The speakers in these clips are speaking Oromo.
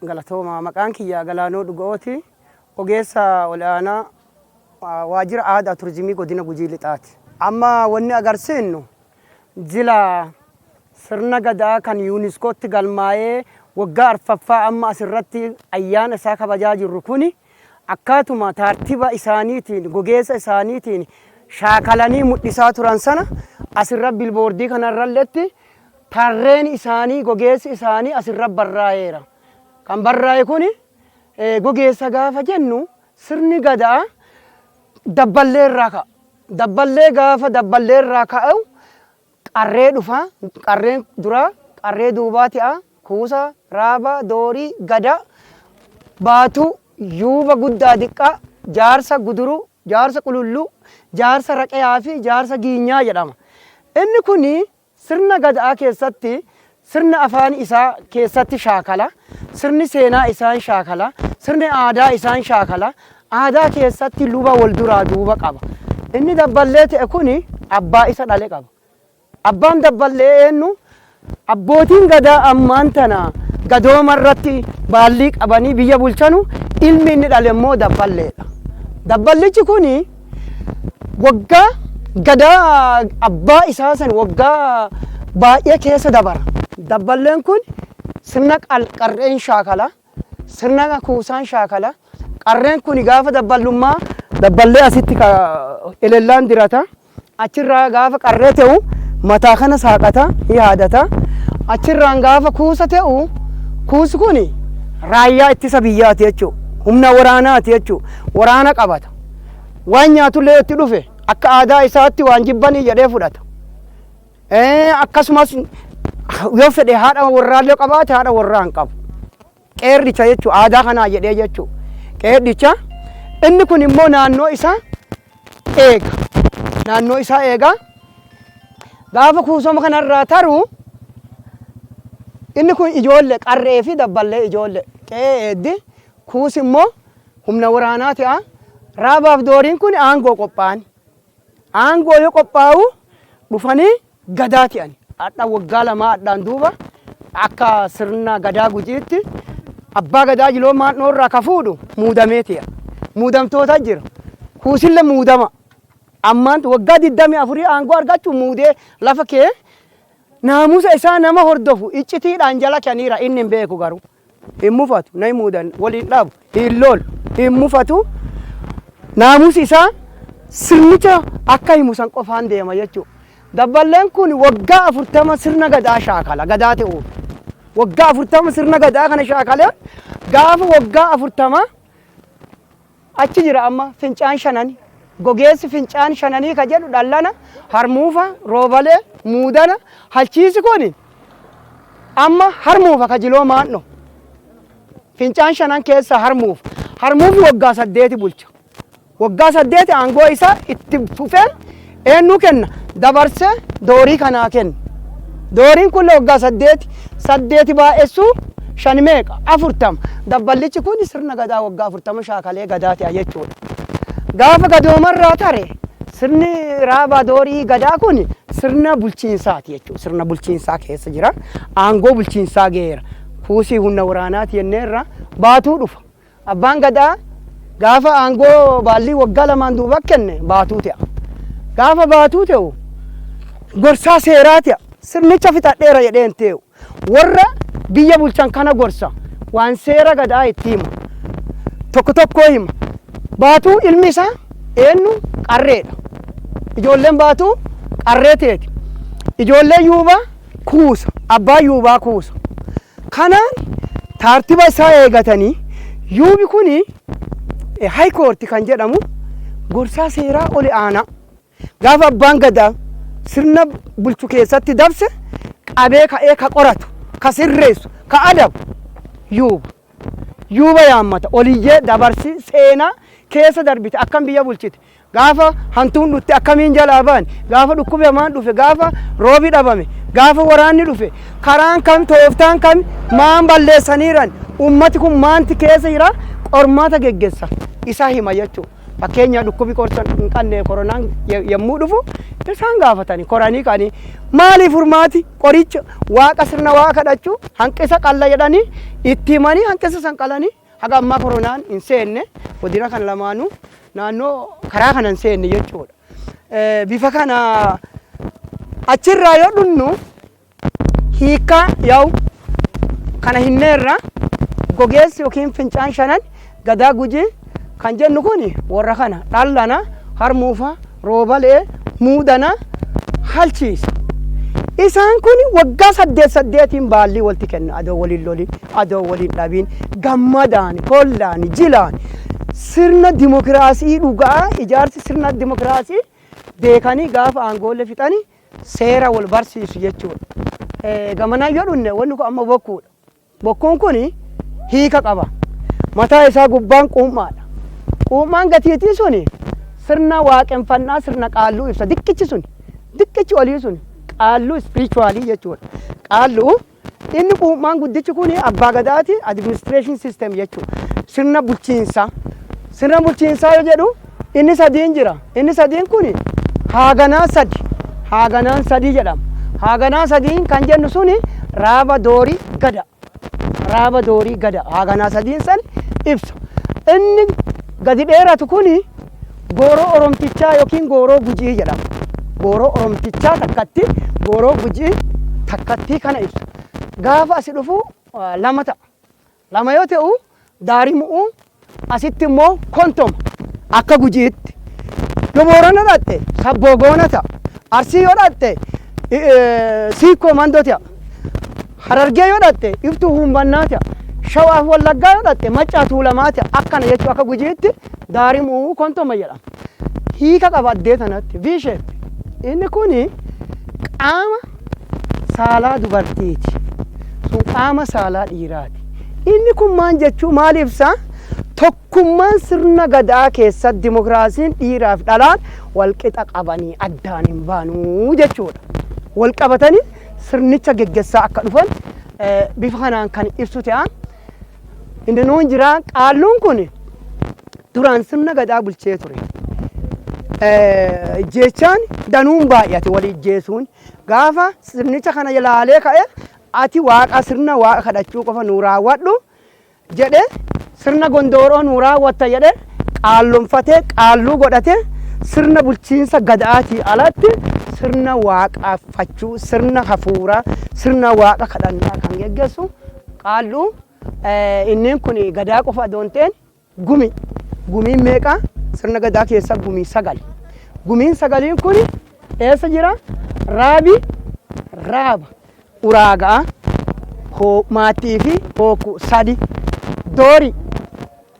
Galatooma. Maqaan kiyya Galaanoo Dhuga'ooti. Ogeessa ol'aanaa waajjira aadaa turizimii godina Gujii Lixaati. Amma wanni agarsiinnu jila sirna gadaa kan yuuniskootti galmaa'ee waggaa arfaffaa amma asirratti ayyaana isaa kabajaa jirru kuni akkaatuma taartiba isaaniitiin, gogeessa isaaniitiin shaakalanii mul'isaa turan sana asirra bilboordii kanarralletti tarreen isaanii, gogeessi isaanii asirra barraa'eera. Kan barraa'e kuni gogeessa gaafa jennu sirni gadaa dabballee irraa ka'a. Dabballee gaafa dabballee irraa ka'u qarree dhufa. Qarreen duraa qarree duubaa ta'a. Kuusa, raaba, doorii, gadaa, baatuu, yuuba guddaa diqqaa, jaarsa guduruu, jaarsa qululluu, jaarsa raqeyaa fi jaarsa giinyaa jedhama. Inni kun sirna gadaa keessatti sirna afaan isaa keessatti shaakala, sirni seenaa isaan shaakala, sirni aadaa isaan shaakala, aadaa keessatti luba wal duraa duuba qaba. Inni dabballee ta'e kun abbaa isa dhale qaba. Abbaan dabballee eenyu? Abbootiin gadaa ammaan tana gadooma irratti baallii qabanii biyya bulchanu, ilmi inni dhale immoo dabballeedha. Dabballichi kun waggaa gadaa abbaa isaa san waggaa baay'ee keessa dabara. Dabballeen kun sirna qarreen shaakala, sirna kuusaan shaakala. Qarreen kun gaafa dabballummaa dabballee asitti elellaan dirata. Achirraa gaafa qarree ta'u mataa kana saaqata, yaadata. Achirraan gaafa kuusa ta'u, kuusi kun raayyaa ittisa biyyaati jechuudha. Humna waraanaati jechuudha. Waraana qabata. Waan nyaatullee itti dhufe akka aadaa isaatti waan jibbanii jedhee fudhata. Akkasumas yoo fedhe haadha warraallee qabaate, haadha warraa hin qabu. Qeerricha jechuudha, aadaa kanaa jedhee jechuudha. Qeerricha inni kun immoo naannoo isaa eega. Naannoo isaa eega. Gaafa kuusama kanarraa taru inni kun ijoollee qarree fi dabballee ijoollee qe'ee eeddi, kuusi immoo humna waraanaa ta'a. Raabaaf dooriin kun aangoo qophaa'an. Aangoo yoo qophaa'u dhufanii gadaa ta'an. Hadha waggaa 2 hadhaan duuba akka sirna gadaa Gujiitti abbaa gadaa jiloo maannoo irraa ka fuudhu muudamee ta'e. Muudamtoota jira. Kuusillee muudama. Ammaan waggaa 24 aangoo argachuu muudee lafa kee naamusa isaa nama hordofu iccitiidhaan jala kaniira, inni hin beeku garuu. Hin mufatu, na muudan, waliin dhabu, hin lolu, hin mufatu. Naamusi isaa sirnicha akka himu san qofaan deema jechuudha. Dabballeen kun waggaa 40 sirna gadaa shaakala, gadaa ta'uuf. Waggaa 40 sirna gadaa kana shaakalee gaafa waggaa 40 achi jira, amma fincaan shanani. Gogeessi fincaan shananii ka jedhu dhallana, harmuufa, roobalee, muudana, halchiisi kun amma harmuufa ka jiloo maadno. Fincaan shanan keessa harmuufa. Harmuufi waggaa 8 bulcha. Waggaa 8 aangoo isaa itti fufee eenyu kenna? Dabarsee doorii kanaa kenna. Dooriin kun waggaa 8, 8 baay'essuu 5 meeqa? 40. Dabballichi kun sirna gadaa waggaa 40 shaakalee gadaa ta'a jechuudha. Gaafa gadoomarraa tare sirni raabaa doorii gadaa kun sirna bulchiinsaati jechuudha. Sirna bulchiinsaa keessa jira. Aangoo bulchiinsaa ga'eera. Kuusii humna waraanaati jenneerra, baatuu dhufa. Abbaan gadaa gaafa aangoo baallii waggaa 2n duuba kenne baatuu ta'a. Gaafa baatuu ta'u gorsaa seeraa ta'a. Sirnicha fixadheera jedhee hin tee'u. Warra biyya bulchan kana gorsa. Waan seera gadaa itti hima. Tokko tokkoo hima. Baatuu ilmi isaa eenyu? Qarreedha. Ijoolleen baatuu qarree teeti. Ijoollee yuubaa kuusa. Abbaa yuubaa kuusa. Kanaan taartiba isaa eegatanii yuubi kuni high court kan jedhamu gorsaa seeraa oli aanaa. Gaafa abbaan gadaa sirna bulchu keessatti dabse qabee ka'ee ka qoratu, ka sirreessu, ka adabu yuuba. Yuuba yaammata. Oliyyee dabarsi seenaa keessa darbite, akkam biyya bulchite. Gaafa hantuun dhufte akkamiin jalaa ba'an, gaafa dhukkubi hamaan dhufe, gaafa roobi dhabame, gaafa waraanni dhufe, karaan kam, tooftaan kam, maan balleessaniiran, ummati kun maanti keessa jira, qormaata geggeessa isa hima jechuudha. Fakkeenya dhukkubi qorsa hin qabne koronaan yommuu dhufu isaan gaafatani koranii ka'anii maaliif furmaati qoricha waaqa sirna waaqa kadhachuu hanqisa qalla jedhanii itti himanii hanqisa san qalanii haga ammaa koronaan hin seenne godina kana lamaanuu naannoo karaa kana hin seenne jechuudha. Bifa kana achirraa yoo dhunnu hiikkaa yaa'u kana hinneerra gogeessi yookiin fincaan shanan gadaa Gujii kan jennu kun warra kana dhallana, harmuufa, roobalee, muudana, halchiisa. Isaan kun waggaa saddeet saddeetiin baallii walitti kenna adoo waliin lolin, adoo waliin dhabiin, gammadaan, kollaan, jilaan sirna dimokiraasii dhugaa ijaarsi sirna dimokiraasii beekanii gaafa aangoolle fixanii seera wal barsiisu jechuudha. Gamanaan yoo dhunne wanni kun amma bokkuudha. Bokkuun kun hiika qaba. Mataa isaa gubbaan quummaadha. Quummaan gatiitii suni sirna waaqeffannaa sirna qaalluu ibsa. Diqqichi suni diqqichi olii suni qaalluu spiritualii jechuudha. Qaalluu inni quummaan guddichi kun abbaa gadaati, administration system jechuudha. Sirna bulchiinsaa. Sirna bulchiinsaa yoo jedhu inni sadiin jira. Inni sadiin kun haaganaa sadi. Haaganaan sadii jedhama. Haaganaa sadiin kan jennu suni raaba, doorii, gada. Raaba, doorii, gada. Haaganaa sadiin san ibsa. Inni gadi dheeratu kuni gooroo Oromtichaa yookiin gooroo Gujii jedhama. Gooroo Oromtichaa takkatti, gooroo Gujii takkattii kana ibsa. Gaafa asi dhufu lama ta'a. Lama yoo ta'u daarii mu'uu asitti immoo kontoma akka Gujiitti. Yoo Boorana dhatte sabboo goona ta'a. Arsii yoo dhatte siikkoo mandoo ta'a. Harargee yoo dhatte iftuu humbannaa ta'a. Shawaa fi Wallaggaa yoo dhatte maccaa tuulamaa ta'a. Akkana jechuun akka Gujiitti daarii mu'uu kontoma jedhama. Hiika qaba addee tanatti V-shape. Inni kuni qaama saalaa dubartiiti. Sun qaama saalaa dhiiraati. Inni kun maal jechuu maal ibsa? Tokkummaan sirna gadaa keessatti dimokiraasiin dhiiraaf dhalaan wal qixa qabanii addaan hin baanuu jechuudha. Wal qabatanii sirnicha geggessaa akka dhufan bifa kanaan kan ibsu ta'a. Inni nuun jira qaalluun kun duraan sirna gadaa bulchee ture. Ijjeechaan danuun baay'ate wal ijjeesuun gaafa sirnicha kana ilaalee ka'e ati waaqa sirna waaqa kadhachuu qofa nuu raawwadhu jedhe, sirna gondooroo nuu raawwatta jedhe, qaallonfatee qaalluu godhate sirna bulchiinsa gadaatii alatti sirna waaqaffachuu, sirna hafuuraa, sirna waaqa kadhannaa kan geggeessu qaalluu. Inneen kun gadaa qofa adoo hin ta'in gumi. Gumiin meeqa? Sirna gadaa keessa gumii sagal. Gumiin sagaliin kun eessa jira? Raabi, raaba, uraaga'a, maattii fi hookuu sadi, doori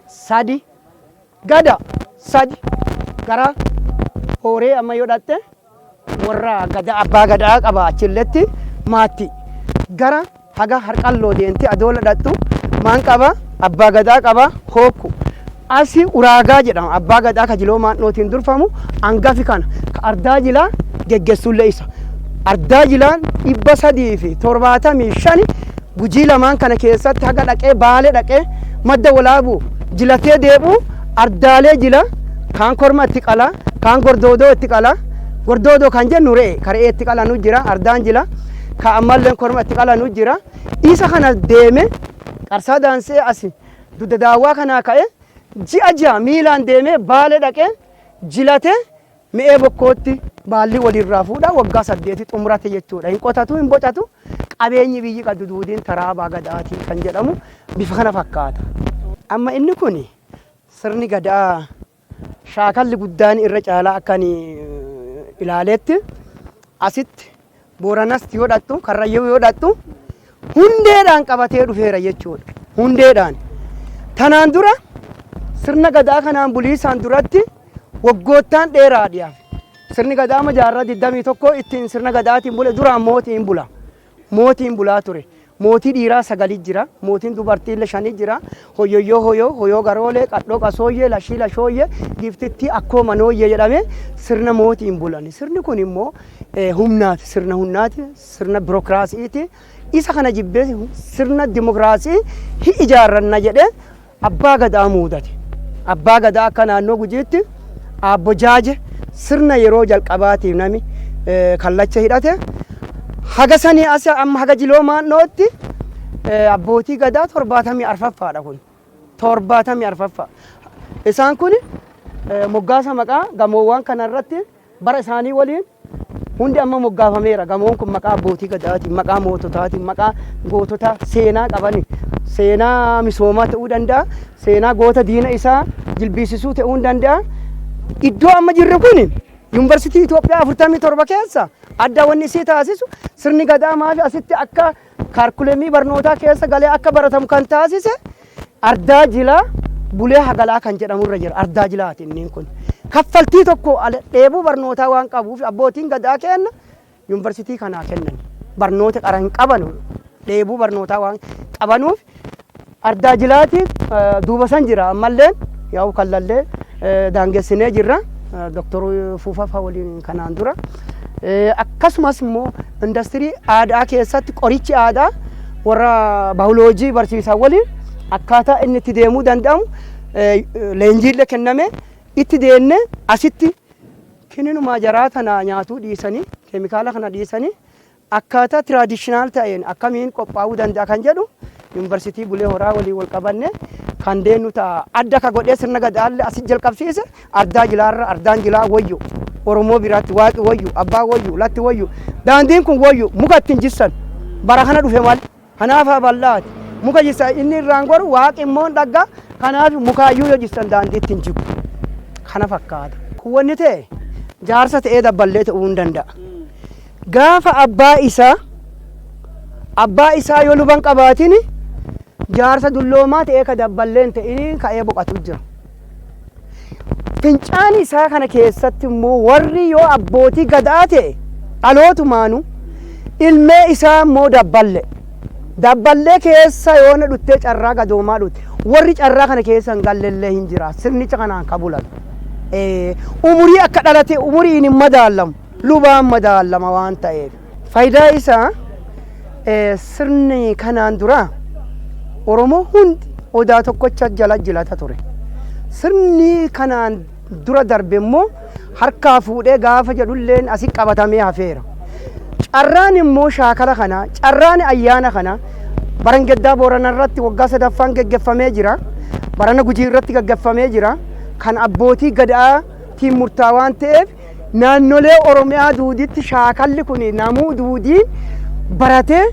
sadi, gada sadi, gara hooree amma yoo dhatte warra gada abbaa gadaa qaba achilletti maatti, gara haga harqalloo deemte adoola dhattu maan qaba? Abbaa gadaa qaba hookku. Asi uraagaa jedhama, abbaa gadaa ka jiloo maannootiin durfamu angafi kana ka ardaa jilaa geggessullee isa. Ardaa jilaan 375 Gujii lamaan kana keessatti haga dhaqee Baale dhaqee Madda Walaabuu jilatee deebi'u ardaalee jila kaan korma itti qala, kaan gordoodoo itti qala. Gordoodoo kan jennu re'e, ka re'ee itti qalanu jira ardaan jila, ka ammallee korma itti qalanu jira. Isa kana deeme qarsaa daansee asi dugda daawwaa kanaa ka'e ji'a 6 miilaan deemee Baale dhaqee jilate mi'ee bokkootti baallii walirraa fuudha waggaa 8 xumurate jechuudha. Hin qotatu, hin bocatu, qabeenyi biyyi qabdu duudiin taraa abbaa gadaatii kan jedhamu bifa kana fakkaata. Amma inni kun sirni gadaa shaakalli guddaan irra caalaa akka ani ilaaletti asitti Booranas yoo dhattu, Karrayyuu yoo dhattu hundeedhaan qabatee dhufeera jechuudha. Hundeedhaan. Tanaan dura sirna gadaa kanaan buliisaan duratti waggoottaan dheeraa dhiyaaf. Sirni gadaa amma jaarraa 21 ittiin sirna gadaatiin bule duraan mootiin bula. Mootiin bulaa ture. Mootii dhiiraa sagali jira. Mootiin dubartii illee shani jira. Hoyoyyoo hoyoo, hoyoo garoolee, qadhoo qasooyyee, lashii lashooyyee, giiftittii akkoo manooyyee jedhamee sirna mootiin bulan. Sirni kun immoo humnaati. Sirna humnaati. Sirna birokiraasiiti. Isa kana jibbee sirna dimokiraasii hi ijaarranna jedhee abbaa gadaa muudate. Abbaa Gadaa akka naannoo Gujiitti Aabbo Jaaje sirna yeroo jalqabaatiif nami kallacha hidhate. Haga sanii as amma haga Jiloo Maannootti abbootii Gadaa 74ffaadha kun. 74ffaa. Isaan kun moggaasa maqaa gamoowwan kana irratti bara isaanii waliin hundi amma moggaafameera. Gamoon kun maqaa abbootii Gadaatiin, maqaa moototaatiin, maqaa gootota seenaa qabani. Seenaa misoomaa ta'uu danda'a, seenaa goota diina isaa jilbiisisuu ta'uu danda'a. Iddoo amma jirru kun Yuunivarsiitii Itoophiyaa 47 keessa adda wanni isii taasisu, sirni Gadaa maafi asitti akka kaarkulemii barnootaa keessa galee akka baratamu kan taasise, ardaa jilaa Bulee Hagalaa kan jedhamurra jira. Ardaa jilaati inni kun. Kaffaltii tokko dheebuu barnootaa waan qabuuf abbootiin Gadaa kenna yuunivarsiitii kanaa kennan. Barnoota qara hin qabanu, dheebuu barnootaa waan qabanuuf ardaa jilaatiif duuba san jira. Ammalleen yaa'u kallallee daangessinee jirra. Doktor Fuufafa waliin kanaan dura. Akkasumas immoo indastirii aadaa keessatti qorichi aadaa warra baayoloojii barsiisan waliin akkaataa inni itti deemuu danda'amu leenjiillee kenname, itti deemne asitti kininumaa jaraa tana nyaatuu dhiisanii, keemikaala kana dhiisanii, akkaataa traditional ta'een akkamiin qophaa'uu danda'a kan jedhu Yuunivarsiitii Bulee Horaa waliin wal qabanne kan deennu ta'a. Adda ka godhee sirna Gadaallee asi jalqabsiise ardaa jilaarra. Ardaan jilaa wayyu, Oromoo biraatti waaqi wayyu, abbaa wayyu, latti wayyu, daandiin kun wayyu, muka ittiin jissan bara kana dhufe malee kanaaf haa bal'aati. Muka jissa inni irraan goru, waaqi immoo dhagga, kanaaf mukaayyuu yoo jissan daandii ittiin jigu kana fakkaata. Kun wanni ta'e jaarsa ta'ee dabballee ta'uu hin danda'a. Gaafa abbaa isaa yoo luban qabaatin, jaarsa dulloomaa ta'ee ka dabballeen ta'in ka'ee boqatu jira. Fincaan isaa kana keessatti immoo warri yoo abbootii Gadaa ta'e dhalootumaanu ilmee isaa immoo dabballe. Dabballee keessa yoo na dhuttee carraa gadoomaa dhutte, warri carraa kana keessa hin gallellee hin jira, sirnicha kanaan ka bulan. Umurii akka dhalate umuriin hin madaalamu, lubaan madaalama waan ta'eef. Faayidaa isaa, sirni kanaan dura Oromoo hundi odaa tokkocha jala jilata ture. Sirni kanaan dura darbe immoo harkaa fuudhee gaafa jedhulleen asi qabatamee hafeera. Carraan immoo shaakala kana, carraan ayyaana kana Barangeddaa Boorana irratti waggaa sadaffaan geggeeffamee jira. Barana Gujii irratti geggeeffamee jira. Kan abbootii Gadaatiin murtaa waan ta'eef, naannolee Oromiyaa duuditti shaakalli kun namuu duudiin baratee,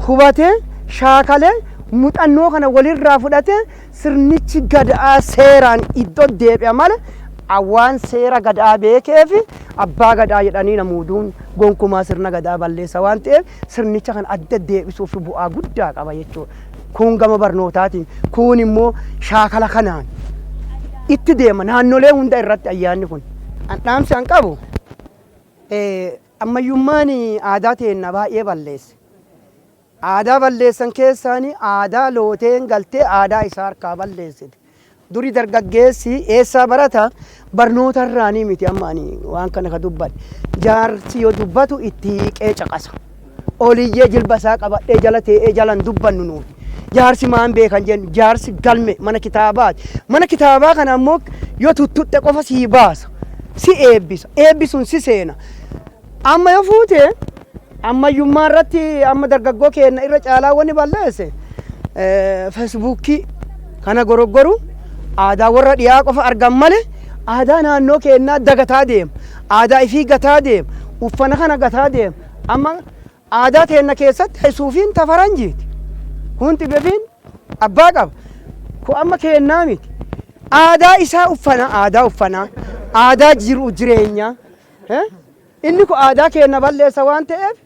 hubatee, shaakalee, muuxannoo kana walirraa fudhatee sirnichi Gadaa seeraan iddoo deebi'a malee, waan seera Gadaa beekee fi abbaa Gadaa jedhanii namuuduun gonkumaa sirna Gadaa balleessa waan ta'eef, sirnicha kana adda deebisuuf bu'aa guddaa qaba jechuudha. Kun gama barnootaatiin, kun immoo shaakala kanaan itti deema naannolee hunda irratti ayyaanni kun. Dhaamsi an qabu, ammayyummaan aadaa teenna baay'ee balleesse. Aadaa balleessan keessaan aadaa looteen galtee aadaa isaa harkaa balleessite. Duri dargaggeessi eessaa barata? Barnoota irraanii miti. Amma ani waan kana ka dubbadhe. Jaarsi yoo dubbatu itti hiiqee caqasa. Oliyyee jilba isaa qabadhee jala tee'ee jalan dubbannu nuti. Jaarsi maan beekan jennu, jaarsi galme mana kitaabaati. Mana kitaabaa kana ammoo yoo tuttutte qofa sii baasa. Si eebbisa. Eebbisuun si seena. Amma yoo fuute ammayyummaa irratti amma dargaggoo keenya irra caalaa wanni balleesse Feesbuukii kana goroggoru, aadaa warra dhiyaa qofa argan malee aadaa naannoo keenyaa dagataa deema. Aadaa ifii gataa deema. Uffana kana gataa deema. Amma aadaa teenya keessatti suufiin tafaranjiiti. Kun xibefiin abbaa qaba. Kun amma keennaa miti. Aadaa isaa uffana, aadaa uffanaa, aadaa jiru jireenyaa. Inni kun aadaa keenya balleessa waan ta'eef,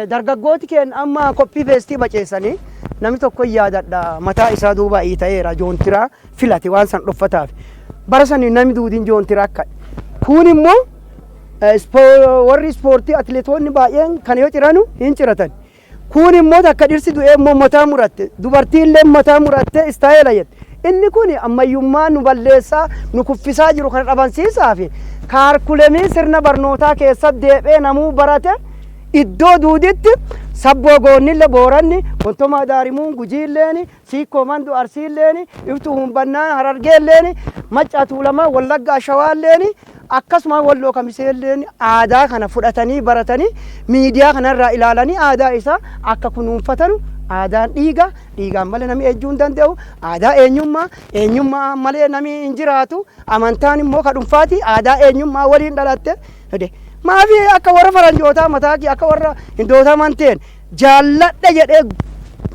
dargaggooti keenya amma copy paste baceessanii, namni tokko yaadadha, mataa isaa duuba ta'eera, joontiraa filate waan san dhuffataaf. Bara sanii namni duudiin joontiraa akka. Kun immoo warri ispoortii atileetonni baay'een kan yoo ciranu hin ciratan. Kun immoo takka dhirsi du'ee immoo mataa muratte, dubartiin illee mataa muratte style jette. Inni kun ammayyummaa nu balleessaa, nu kuffisaa jiru kana dhabamsiisaa fi kaarkulemii sirna barnootaa keessatti deebi'ee namuu barate Iddoo duuditti sabboo goonnille Booranni, Kontomaa Daarimuun Gujiilleeni, Siikkoo Mandu Arsiilleeni, Iftuu Humbannaan Harargeelleeni, Maccaa Tuulamaa Wallaggaa Shawaalleeni, akkasuma Walloo Kamiseelleen aadaa kana fudhatanii baratanii miidiyaa kanarraa ilaalanii aadaa isaa akka kunuunfatanu. Aadaan dhiiga, dhiigaan malee namni ejjuu hin danda'u. Aadaa eenyummaa, eenyummaa malee namni hin jiraatu. Amantaan immoo ka dhuunfaati, aadaa eenyummaa waliin dhalatte. Maafi akka warra faranjootaa mataa kee akka warra hindootaa manteen jaalladha jedhee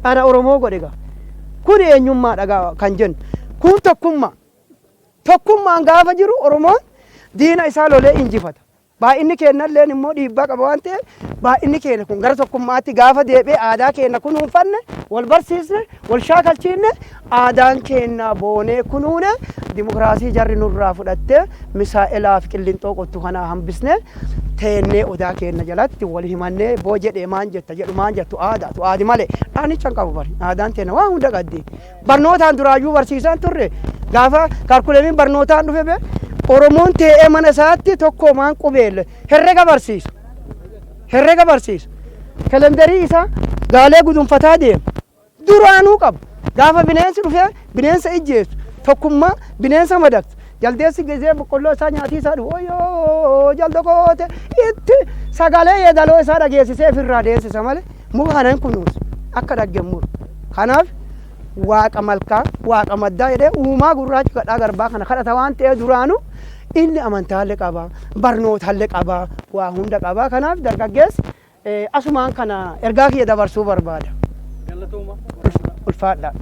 ana Oromoo godhe gaa. Kun eenyummaadha gaa kan jennu. Kun tokkummaa. Tokkummaan gaafa jiru Oromoon diina isaa lolee injifata. Baay'inni keenyalleen immoo dhiibbaa qaba waan ta'eef, baay'inni keenya kun gara tokkummaatti gaafa deebi'ee aadaa keenya kunuunfanne, wal barsiisne, wal shaakalchiifne, aadaan keenya boonee kunuune, dimokiraasii jarri nurraa fudhattee misaa'elaa fi qillinxoo qottu kanaa hambisne, teennee odaa keenya jalatti wal himannee, boo jedhee maan jetta jedhu maan jettu, aadaa tu aadi malee dhaanicha hin qabu. Bari aadaan teenya waan hunda qabdi. Barnootaan duraayyuu barsiisaan turre. Gaafa kaalkuleemiin barnootaan dhufe be Oromoon tee'ee mana isaatti tokko maan qubeelle herrega barsiisa. Herrega barsiisa. Kalendarii isaa gaalee gudunfataa deema. Duraanuu qaba. Gaafa bineensi dhufee bineensa ijjeessu, tokkummaa bineensa madaqsu. Jaldeessi gizee boqqolloo isaa nyaatii isaa dhufu, "Oyyoo jaldo koote" itti sagalee yeedaloo isaa dhageessisee ofirraa deessisa malee muka kana hin kunuunsu. Akka dhaggemmuudha. Kanaaf waaqa malkaa, waaqa maddaa jedhee uumaa gurraacha kadhaa garbaa kana kadhata waan ta'eef, duraanuu inni amantaallee qaba, barnootaallee qaba, waa hunda qaba. Kanaaf dargaggeessi asumaan kana ergaa kiyya dabarsuu barbaada. Galatooma. Ulfaadha.